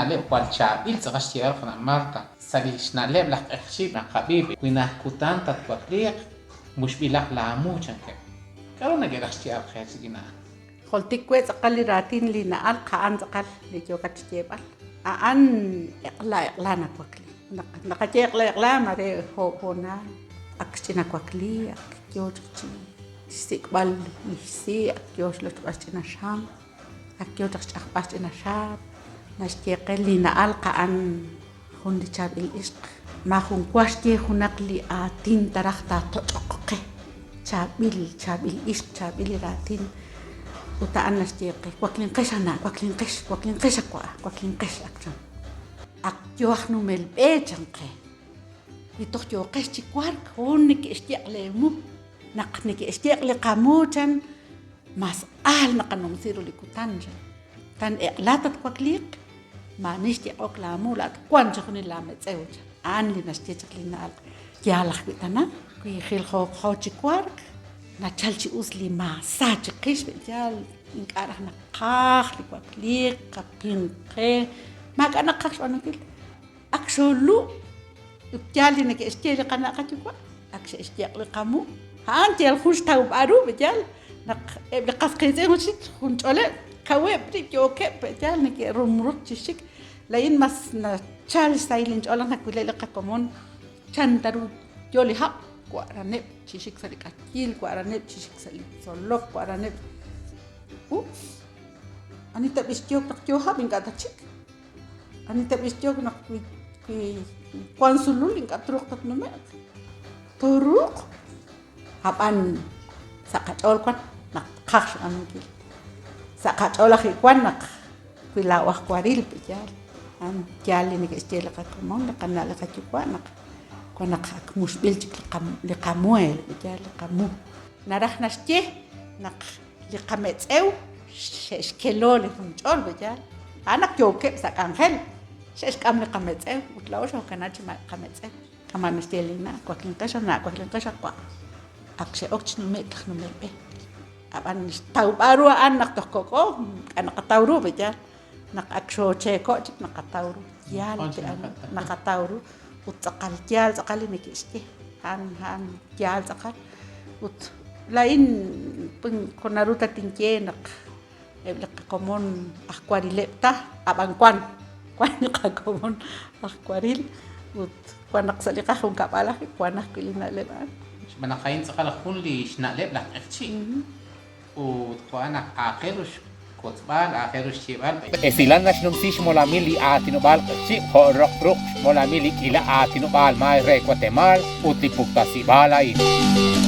na'leb' jwal chaab'il tz'aqal xyeeb'al qana' Marta. Sa' li xna'leb' laj q'eqchi' naqab'i wi najt kutan tatwakliiq, muxb'ilaq laamu, chankeb'. K'a'ru neke'raj xyeeb'al qe rik'in a'an? Joltik we tz'aqal li raatin li na'alq a'an tz'aqal li yookat xyeeb'al. A'an eq'la eq'la nawakli. Naq naqaye eq'la eq'la mare oob' hoonal ak xch'ina wakli, ak yoo chaq chi xsik'b'al li xsi', ak yoo xlochb'al xch'ina xam, ak yoo chaq xch'ajb'al xch'ina xaab'. Naxye qe li na'alq a'an jun li chaab'il ixq. Maajun wa xye junaq li aatin taraj taatoch'oq qe. Chaab'il, chaab'il ixq, chaab'il li raatin. Ut a'an naxye qe, Waklinqex a na', waklinqex, waklinqex a wa'a, waklinqex ak chan. Ak yo aj numel b'e chan qe. Wi toj yooqex chi wark, hoon neke'xyeq' leemu. Naq neke'xyeq' li qamu chan, mas aal naqanumsi ru li kutan chan. Tan eq'la tatwakliiq, maa'ani xyeq'ok laamu, laa'at wank chixjunil laametz'ew, chan. A'an li naxye chaq li na'alq. Yaal ajwi' tana, wi jiljooqjo chi wark, nachal chi us li maasa chiqix, pe'yaal ink'a' raj naqaj li wakliiq, qapinq qe, maak'a' naqaj xb'aanunkil. Ak xoolu' ut yaal li neke'xye li qana' qayuwa', ak xe'xyeq' li qamu. A'an yal jun xtawb'al ru, pe'yaal naq eb' li qas qiitz'in jun chik junch'oleb' kaweb' rib' yookeb' pe'yaal neke'rumrut chi xik. Laa'in mas nachal xsahil inch'ool naq nawileb' li qakomon chan ta ru yo li hab', wa'raneb' chi xik sa' li k'ayil, wa'raneb' chi xik sa' li tzolok, wa'raneb'. Ups, ani tab'i' xyook naq yo hab' ink'a' ta chik. Ani tab'i' xyook naq wi wi wank sulul ink'a' truuq tatnume'q? Tooruuq, ab'an sa' qach'ool wan naq tqaj xb'aanunkil. Sa' qach'ool ajwi' wan naq wi laa'o aj waril pe'yaal, a'an yaal li neke'xye li qakomon, li qana' li qayuwa' naq wan naq ak muxb'il chik li qamuheel, pe'yaal li qamu. Naraj naxye naq Li qametz'ew xe'xkelo li junch'ol, pe'yaal? A'an naq yookeb' sa' k'anjel, xe'xk'am li qametz'ew ut laa'o xookana chi maak'a' qametz'ew. Kama' naxye linna', waklinqex a na', waklinqex a wa'. Ak xe'ok chi nume'k laj numel b'e. Ab'an xtawb'al ru a'an naq toj kok'o, ink'a' naqataw ru, pe'yaal? Naq ak xoocheeko' chik naqataw ru. Yaal naqataw ru ut tz'aqal yaal tz'aqal li neke'xye. A'an a'an yaal tz'aqal. Ut laa'in moko naru ta tinye naq eb' li qakomon aj warileb' ta, ab'an wan, wan li qakomon aj waril ut wan naq sa' li qajunkab'al ajwi' wan ajwi' li na'leb' a'an. Xb'aan naq a'in tz'aqal jun li xna'leb' laj q'eqchi'. Ut jo'an naq aajel ru xkotzb'al, aajel ru xyeeb'al. Esilal naxnumsi xmolamil li aatinob'aal Q'eqchi' jo' roq ruq' xmolamil li k'iila aatinob'aal maay re Watemaal ut li puktasib'aal a'in.